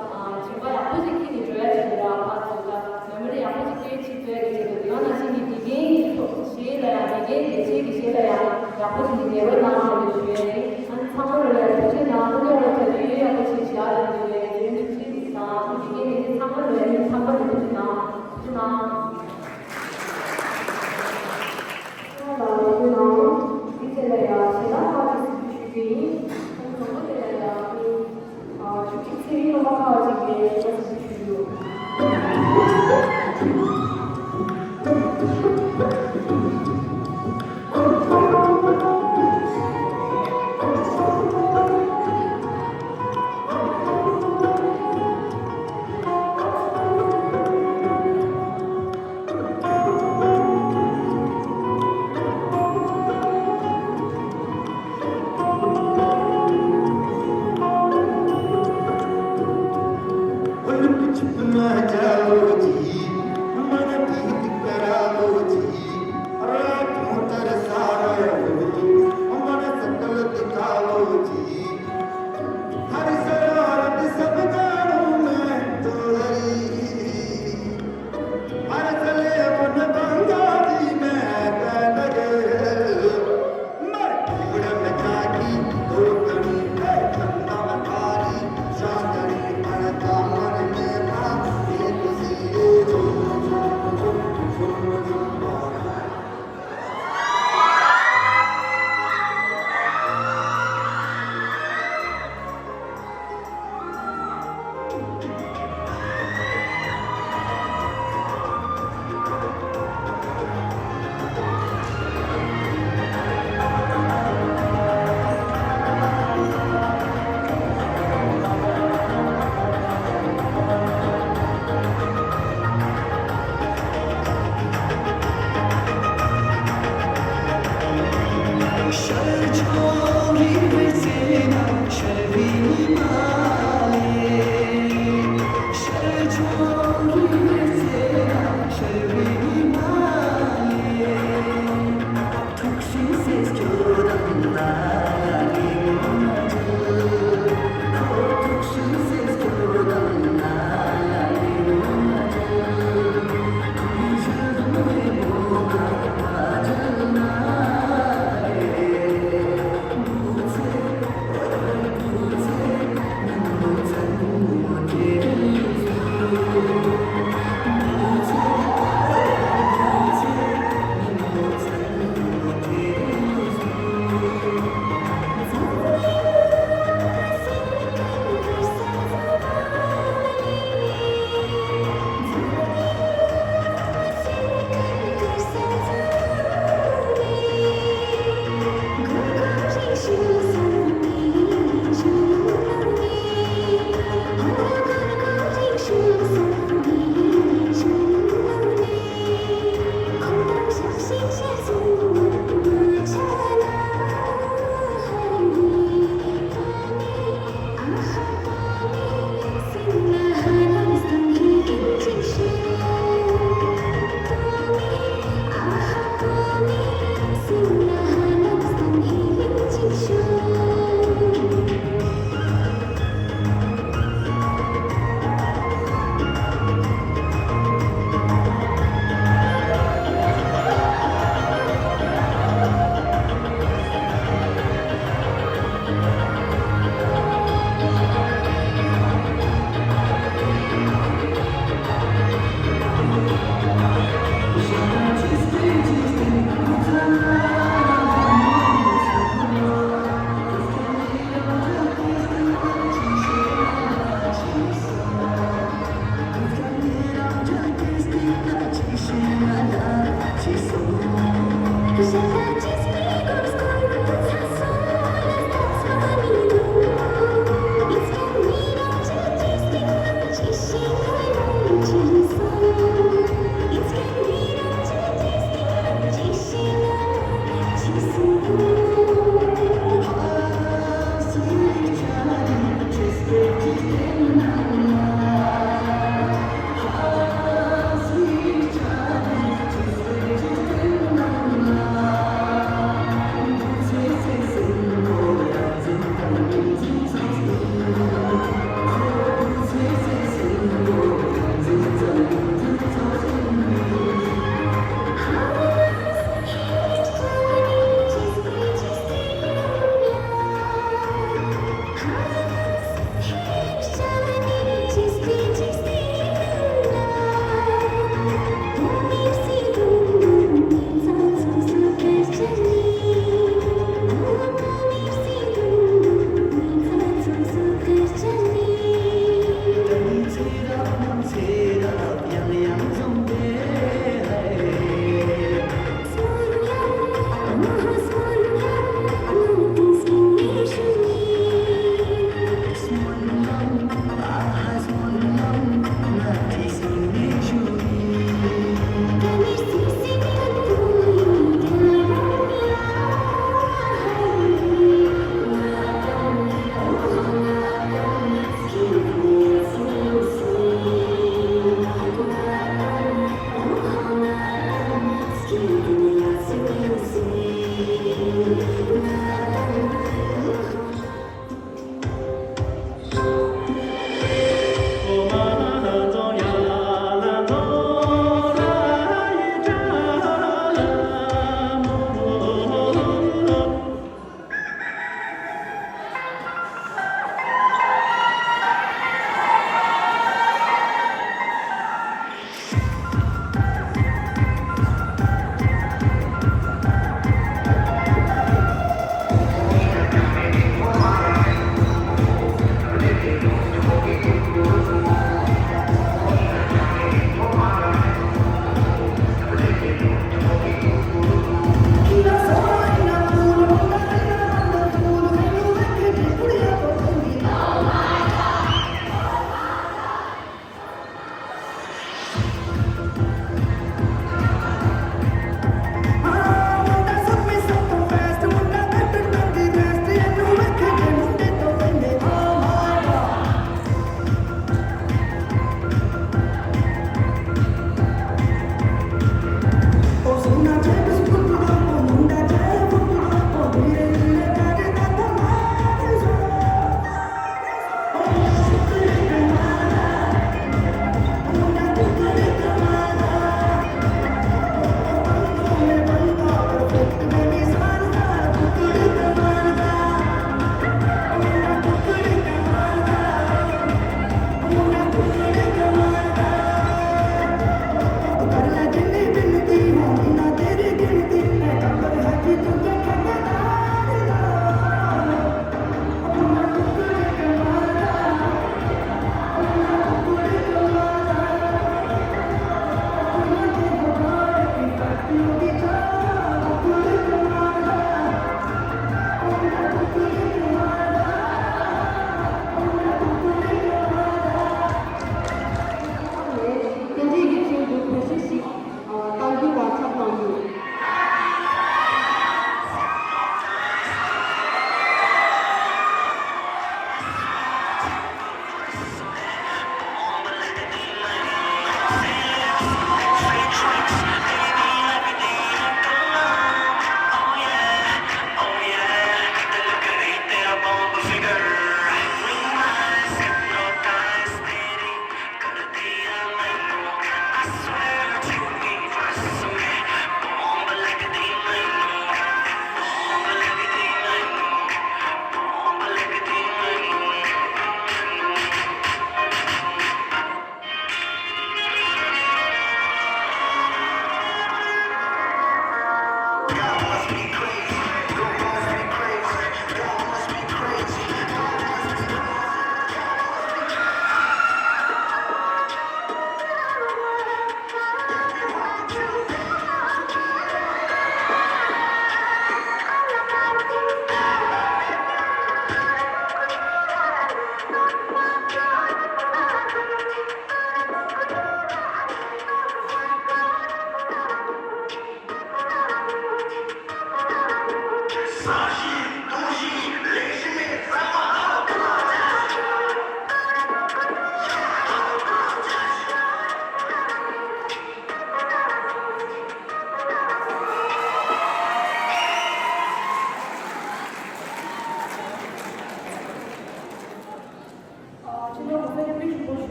མེ་མོ་རི་ཡག་པོ་ཞིག་འཁྱེར་ནས་འགྲོ་ཡ་ཆེད་དུ་ར་ཕར་ཚུར་ད་མེ་མོ་རི་ཡག་པོ་ཞིག་འཁྱེར་ཕྱིན་འགྲོ་ཡ་གི་ཆེད་དུ་དེ་ག་ནང་བཞིན་གྱི་དགེ་རྒན་གྱི་ཐོག་གཞས་ལ་ཡང་དགེ་རྒན་ལས་བྱེད་ཀྱི་གཞས་ལ་ཡང་ཡག་པོ་ཞིག་འགྲེམས་སྤེལ་གནང་ཟེར་ནས་ཞུ་ཡ་ཡིན། ཨ་ནི་ཚང་མ་ལོ་ལ་ཡང་ཐུགས་རྗེ་གནང་། ཨ་ནི་འོ་ཐོག་དུས་ཡུན་ཡག་པོ་ཞིག་བཞག་ཟེར་ནས་ཞུ་ཡ་ཡིན། དེ་ནི་ཐུགས་རྗེ་གནང་། ཨ་ནི་དགེ་རྒན་ལས་བྱེད་ཚང་མ་ལོ་ལ་ཡང་ཚང་མ་ལ་ཐུགས་རྗེ་གནང་། ཐུགས་རྗེ་གནང་།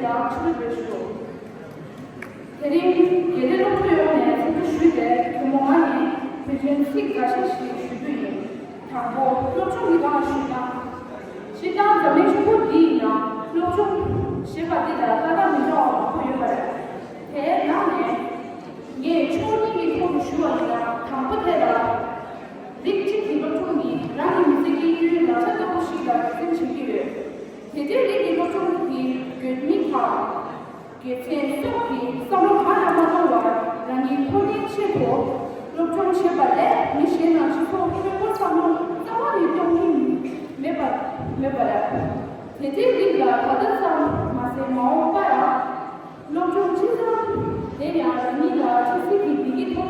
ཡང་ཕྱི་དྲིལ་བསྒྲགས་ཞུ། དེ་རིང་དགེ་ལས་སློབ་ཕྲུག་ཡོངས་ནས་འཚམས་འདྲི་ཞུས་ཏེ། ཐུན་མོང་ང་ནས་དོན་ཚན་ཚིག་འགའ་ཤས་ཤིག་ཞུ་རྒྱུ་ཡིན། དང་པོ། སློབ་སྦྱོང་གི་སྒང་ལ་ཞུས་ན། སྤྱིར་བཏང་འཛམ་གླིང་ཆུང་ཀུ་འདིའི་ནང་སློབ་སྦྱོང་ཞེས་པ་འདི་དང་ལྟ་སྟངས་མི་འདྲ་བ་མང་པོ་ཡོད་པ་རེད། དེའི་ནང་ནས་ངས་ཕྱོགས་གཉིས་ཀྱི་ཐོག་ནས་ཞུ་བ་ཡིན་ན། དང་པོ་དེ་ལ། རིགས་གཅིག་གི་སློབ་སྦྱོང་ནི་རང་གི་མི་ཚེ་སྐྱེལ་རྒྱུའི་ལག་ཆ་ལྟ་བུ་ཞིག་ལ་ངོས་འཛིན་བྱེད་ཀྱི་ཡོད། དེ་འདྲའི་རིགས་ཀྱི་སློབ་སྦྱོང་གི་དགོས་དམིགས་དང་། དགེ་མཚན་སོགས་ཀྱི་བསམ་བློ་གང་ཡང་མ་གཏོང་བར། རང་ཉིད་མཐོ་རིམ་ཆེད་དུ་སློབ་སྦྱོང་བྱེད་པ་ལས། མི་གཞན་དང་སྤྱི་ཚོགས་ཧྲིལ་པོར་བསམ་བློ་རྩ་བ་ནས་གཏོང་གིན་མེད་པ་མེད་པ་རེད། དེ་འདྲའི་རིགས་ལ་ད་ལྟ་ཙམ་མ་ཟད། མ་འོངས་པར་ཡང་སློབ་སྦྱོང་ཅི་ཙམ། དེ་ཡང་རང་ཉིད་ལ་ཆབ་སྲིད་ཀྱི་བདེ་སྐྱིད་ཐོབ་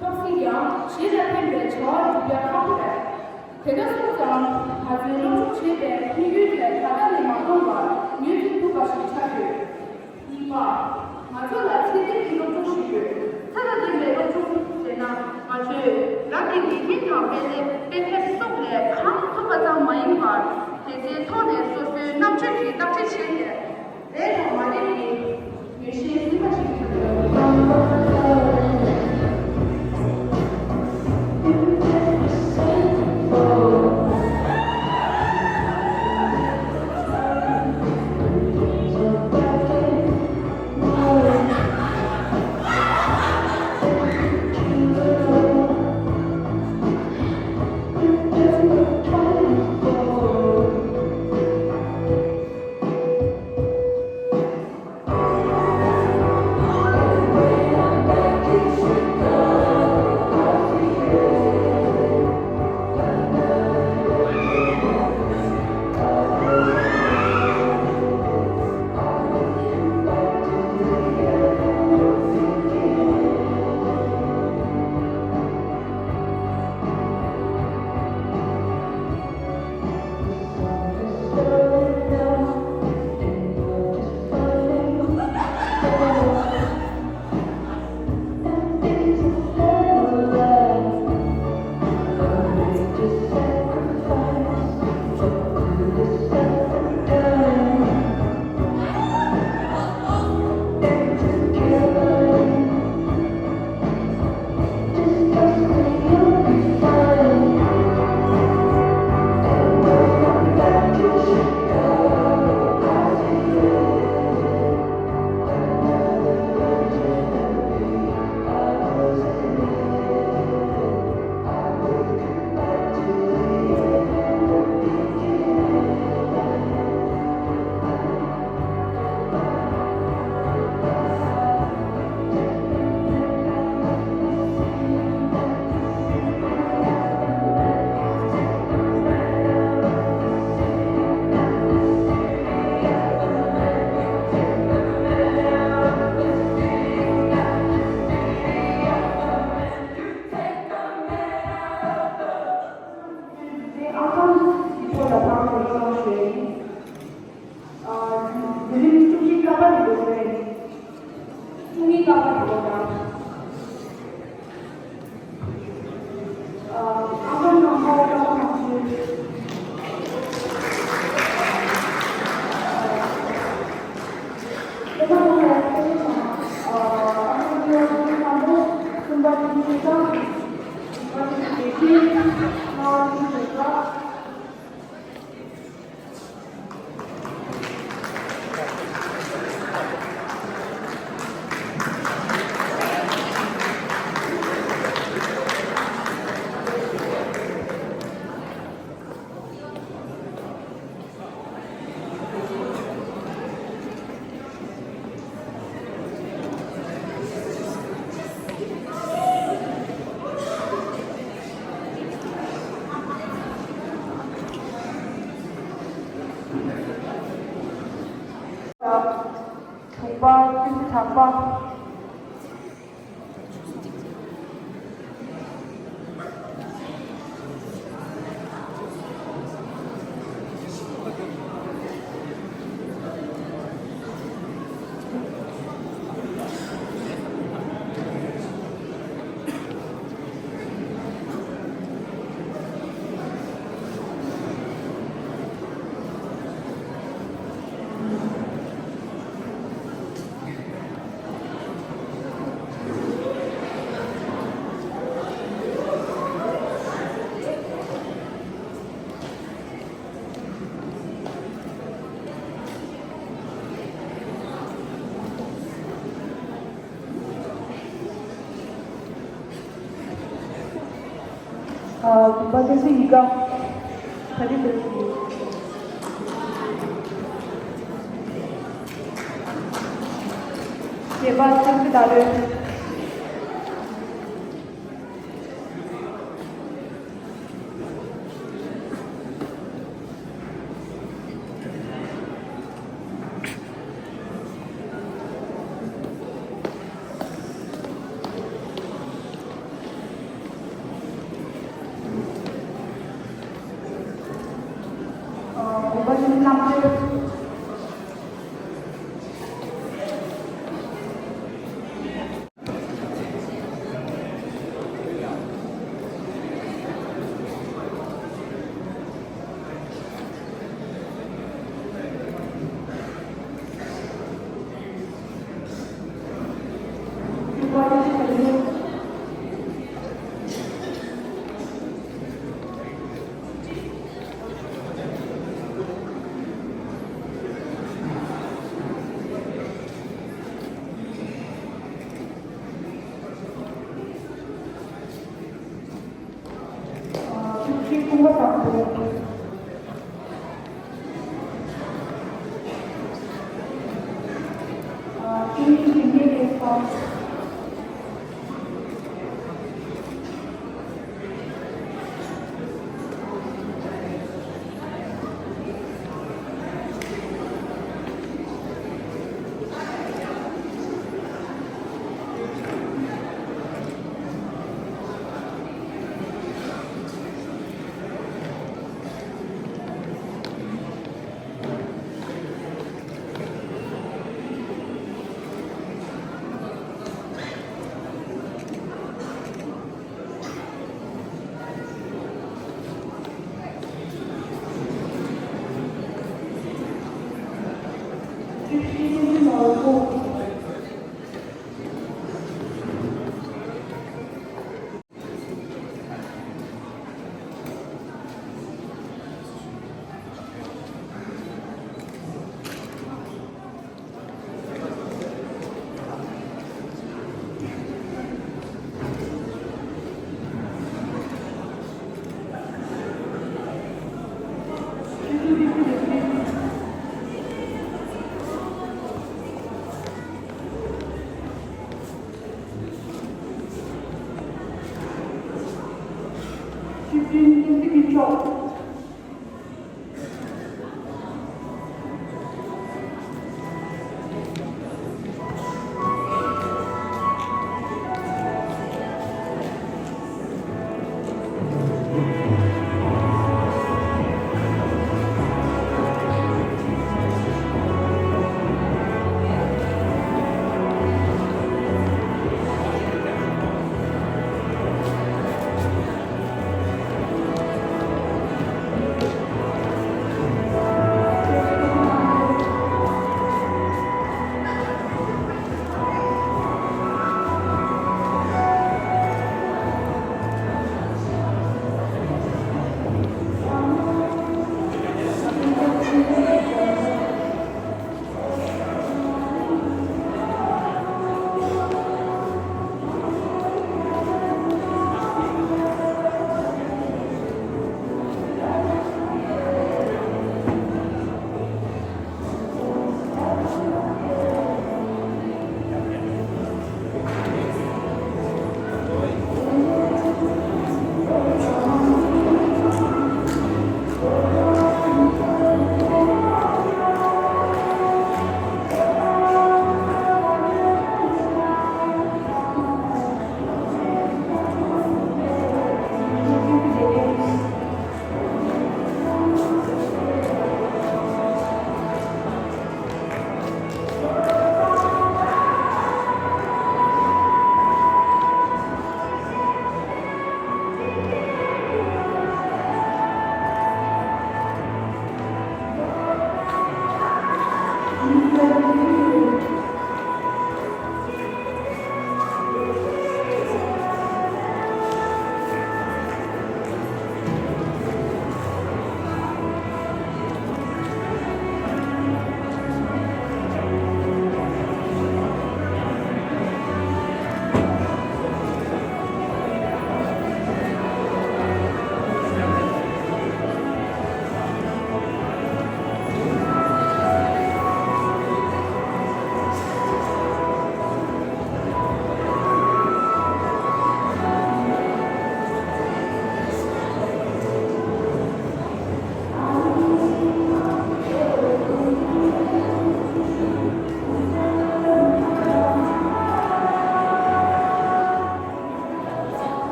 ཐོབ་སྲིད་ཀྱང་། གཞན་ལ་ཕན་པའི་བྱ་བ་སྒྲུབ་ཡ་ཁག་པོ་རེད། དེ་འདྲ་སོང་ཙང་། ང་ཚོས་སློབ་སྦྱོང་བྱེད་པའི་དམིགས་ཡུལ་དེ་ད་ལྟ་ནས་མ་འདོར་བར་ངོས་འཛིན་ཐུབ་པ་ཞིག་ཆགས་ཡོད། གཉིས་པ། ང་ཚོ་ལ་ཚད་ལྡན་གྱི་སློབ་སྦྱོང་ཞིག་ཡོད། ཚད་ལ་ལྡན་པའི་སློབ་སྦྱོང་ཟེར་ན། ང་ཚོས་རང་གི་དགེ་རྒན་དང་དཔེ་དེབ་དཔེ་དེབ་སོགས་ལས་གང་ཐོབ་པ་ཙམ་མ་ཡིན་པར། དེ་ཚོའི་ཐོག་ནས་སོ་སོའི་རྣམ་དཔྱོད་ཀྱིས་བརྟག་དཔྱད་བྱས་ཏེ། ལས་དང་མ་ལས་ཀྱི་ངེས་ཤེས་ཟིན་པ་ཞིག་ཡིན་པ་དང་། ཨང་ཀང་གི་ཐོག་ལ་ཕར་ཚུར་གཏོང་ཞུ་ཡ་ཡིན། ཨ། བརྒྱུད་རིམ་བཅུ་གཉིས་ཀ་པ་ནས་འགོ་བཙུགས་ཡིན། བཅུ་གཉིས་ཀ་པ་ནས་འགོ་བཙུགས། ཨ། ཨང་ཀང་ནང་ཁོ་ཀ་པ་ནང་ཚུད། སློབ་མ་ཚང་མ་ལ་ཐུགས་རྗེ་ཆེ། ཨ། ཨང་ཀང་གི་སློབ་ཕྲུག་དང་པོ། གསུམ་པ་ཐུགས་རྗེ་ཆེ། བཞི་པ་ཐུགས་རྗེ་ཆེ། ལྔ་པ་ཐུགས་རྗེ་ཆེ། དྲུག་པ། ཆུ་ཚོད་གྲངས་པ། ཨ། བདུན་པ་བསྟན་འཛིན་ཡིད་དགའ། ད་རེས་འདིར་གྱི་གཞས་པ་ལྕམ་སྐུ་ཟླ་སྒྲོན།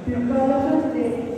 Dun pa la chang de.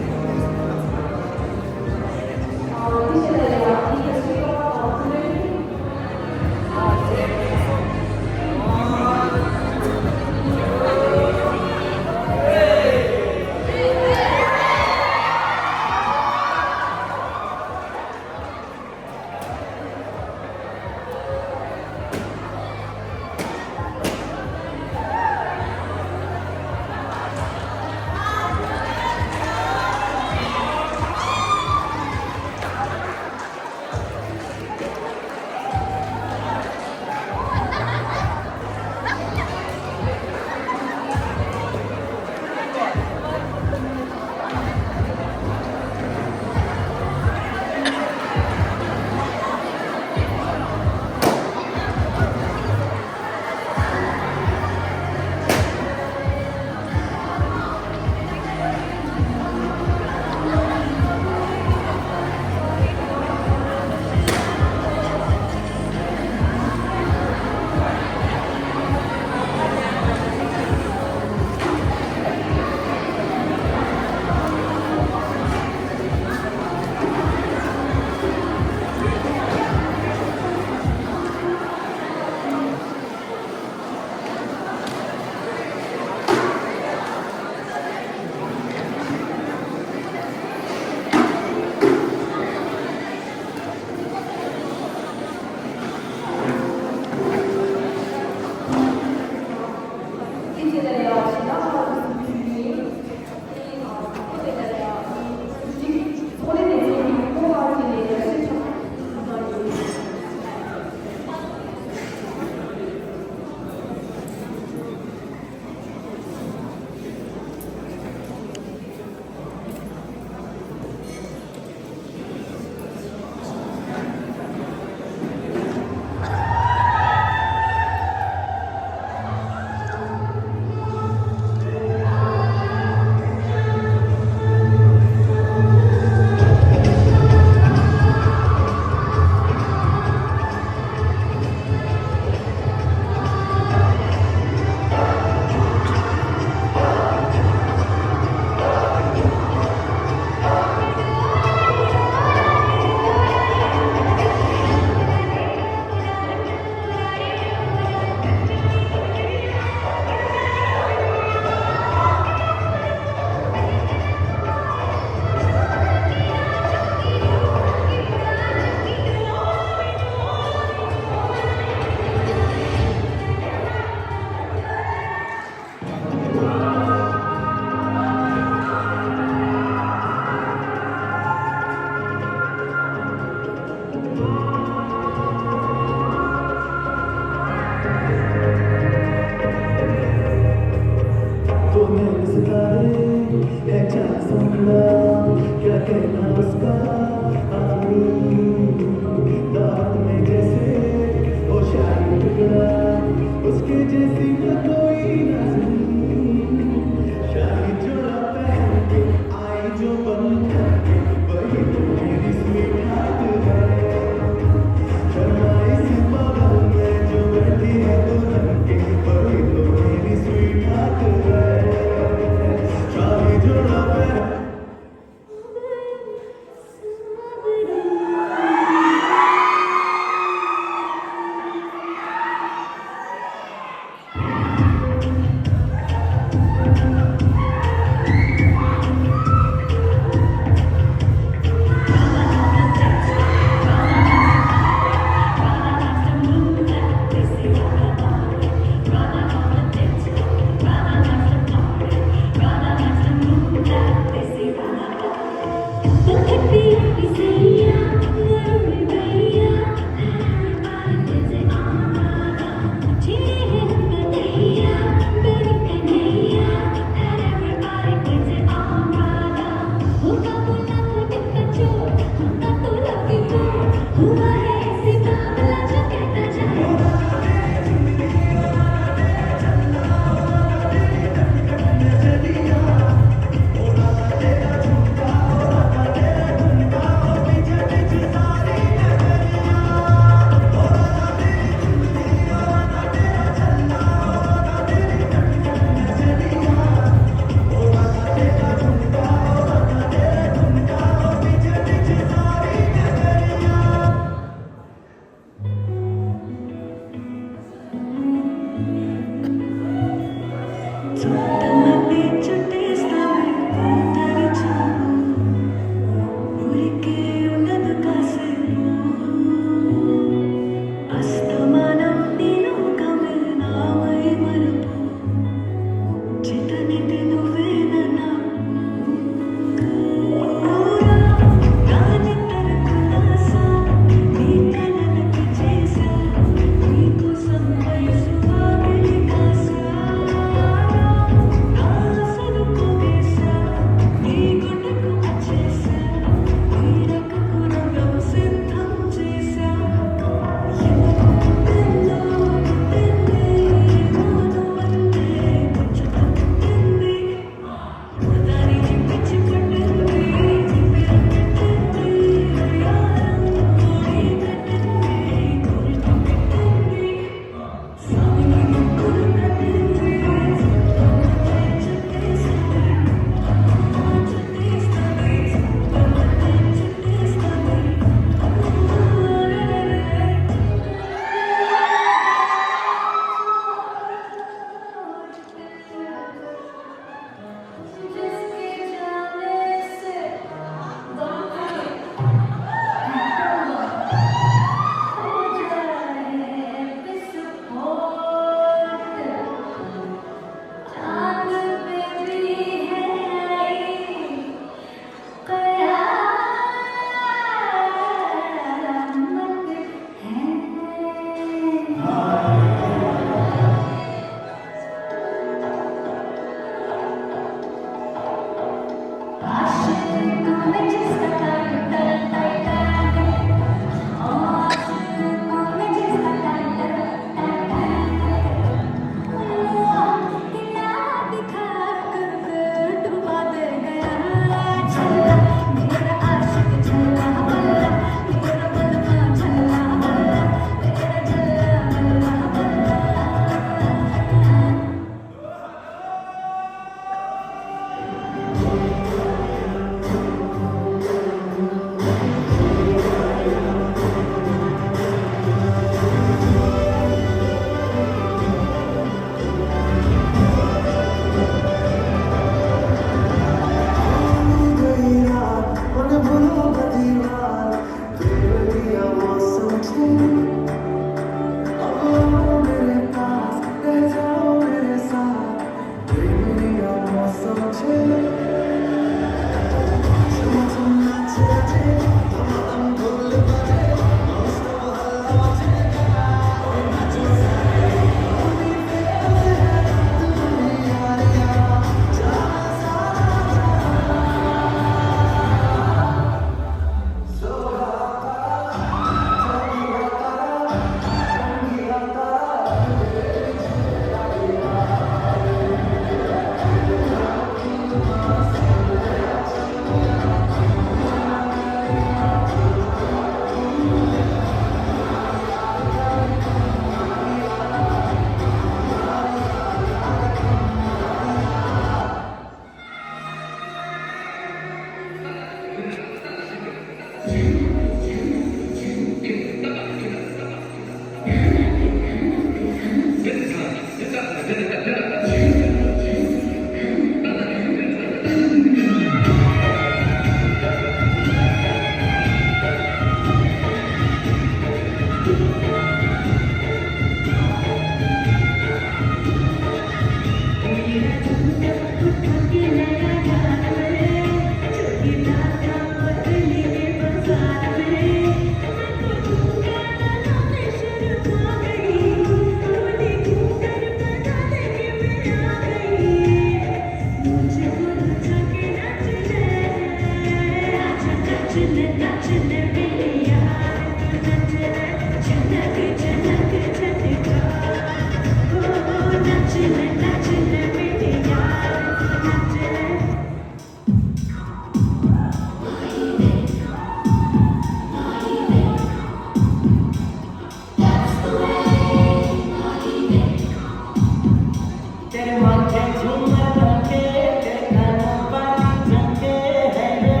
तेरे माथे झूमर लटके, तेरे कानों वाली झुमके है रे।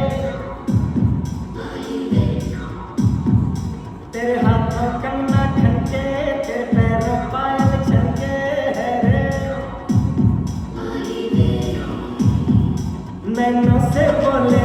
तेरे हाथों कंगना खनके, तेरे पैरों पायल छनके है रे। नैनों से बोले